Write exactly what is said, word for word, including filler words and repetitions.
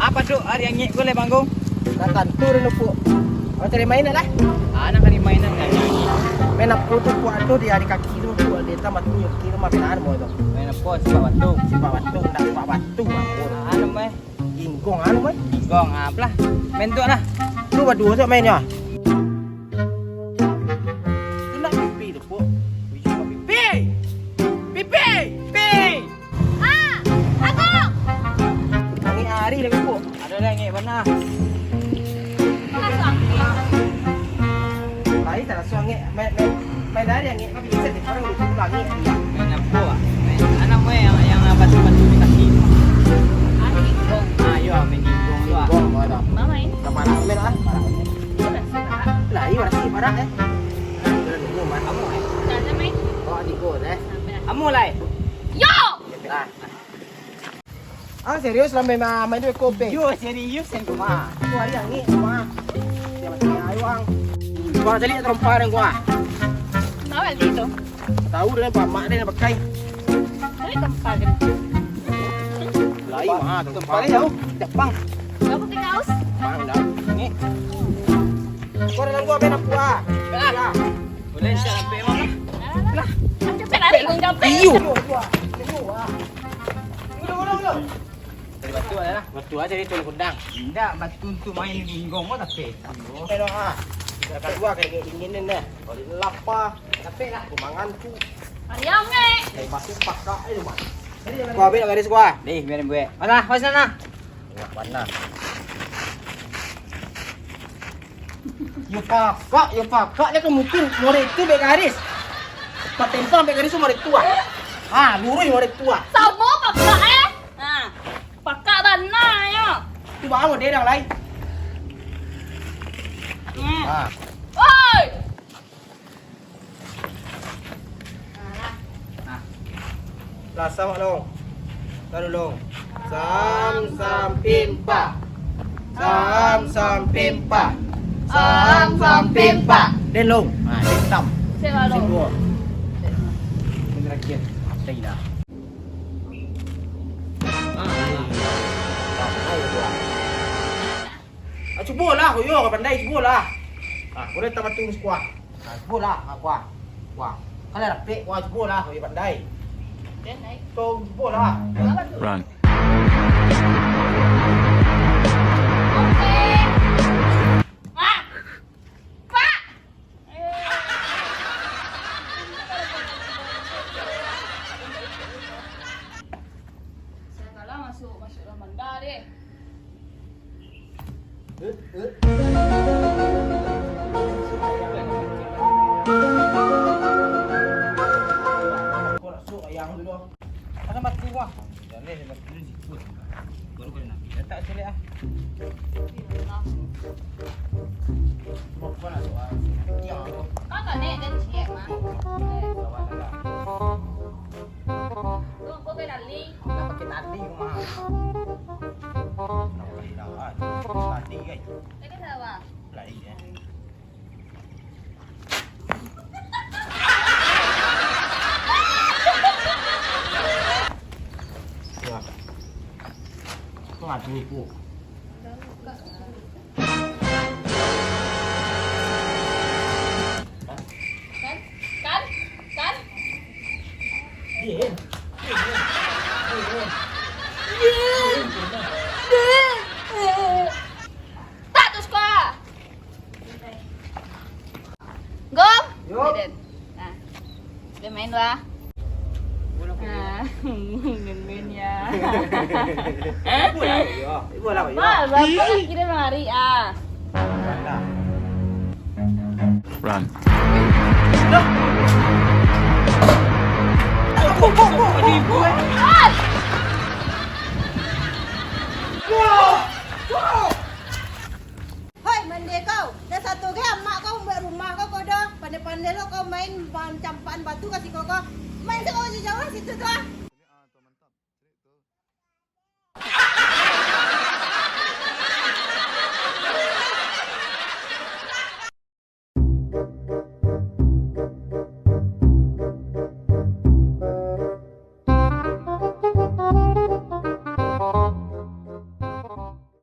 Apo tu ari angek ko lai, Bang Gong? Lah tantu dulu, Puk. Awak cari mainan lah. Ah, nak cari mainan kan? Main apo tu, Puk? Ado di ari kaki tu, Puk. Di atas batu nyo kaki tu, mah mainan mo tu. Main apo? Sipak batu. Sipak batu, ndak sipak batu, Puk. Ah, anu, mah. Ginggong, anu, mah. Ginggong, ah, apo lah. Main tu lah. Tu baduo tu mainnyo. Tu nak pipi tu, Puk. Pipi. Pipi. Pipi. Ah, Agong. Angek ari lagi, Puk. Ado lah angek bana. Lain tak langsung angek. Main, main, main dari angek. Kan bisa di orang itu angek. Main apo, ah? Main anak mo yang, yang batu-batu di kaki. Ah, ginggong. Ah, yo, main ginggong tu, ah. Ginggong, ada. Mama, eh? Sama anak main, ah. Lah, iyo, masih parak, eh. Kamu, eh? Kamu, lai. Yo! Ah. Ah, serius lah main, main duit kopi? Yo, serius, yang cuma. Aku hari yang ni, cuma. Dia masih ayo, Bang. Bang, cari terompa dan gua. Tahu, Aldi, tu? Tahu dengan pamak dia nak pakai. Tapi tempat dia. Lai, mah, tempat dia jauh. Jepang. Kau putih kaos? Bang, dah. Ni. Kau dalam gua main apa? Ah. Boleh, siap sampai, Bang. Lah, capek lari, Bang, capek. Iyo. Dulu, dulu, dulu. Dari batu aja lah. Batu aja dia tolong kundang. Indak, batu tu main ginggong mah tapi. Oke dah, ah. Dah kadua kali ni dingin ni dah. Kalau lapar, tapi lah aku mangan tu. Ayam ni. Dari batu pakak aja mah. Kau ambil garis gua. Deh, biarin gue. Mana? Mana sana? Tengah panas. Yo pakak, yo pakak, dia kan mungkin model tu bek garis. Patempang bek garis tu model tu ah. Ha, lurus model tu ah. Samo pakak, eh. Ha. Pakak bana nyo. Tu bawa dia dah lai. Hmm. Ha. Oi! Lah, sama long. Taruh long. Sam, sam, pim, pa. Sam, sam, pim, pa. Sam, sam, pim, pa. Den long. Ha, den tam. Sik lah, long. Sik dua. Yang terakhir. Mati dah. Ah, ah. Ah, cubolah, kau yo, kau pandai, cubolah. Ah, kau dah tambah tu sekuah. Ah, cubolah, ah, kuah. Kuah. Kalau rapek, kuah, cubolah, kau yo pandai. Dah naik. Kau cubolah. Apa tu? Run. Oke. Pak! Pak! Saya kalah masuk, masuk dalam banda deh. Kau nak suruh ayang tu doh. Mana batu wah? Jaleh batu di situ. Baru kau nak. Letak calik ah. Kau nak suruh ayang. Kau tak naik dan ciek mah. Bawa dah. Kau, kau pakai tali. Nak pakai tali kau mah. Nak beli dah. Tali kan. Pakai salah. Lai, eh. Wah. Kau ngadu, Pu. Kan? Kan? Kan? Din. Din. Din. Din. Tak, tu suka. Gong. Yo. Nah. Dia main lah. Nah, main-main ya. Ibu lah, Ibu. Ibu lah, Ibu. Wah, bapak kira lari ah. Run. Ibu, ibu, ibu, ibu. Ah! Hoi, mande kau! Nan sato ge amak kau mambuek rumah kau ko doh. Pandai-pandai lo kau main mancampak-an batu ka siko ko. Main se kau jauah-jauah situ tu ah.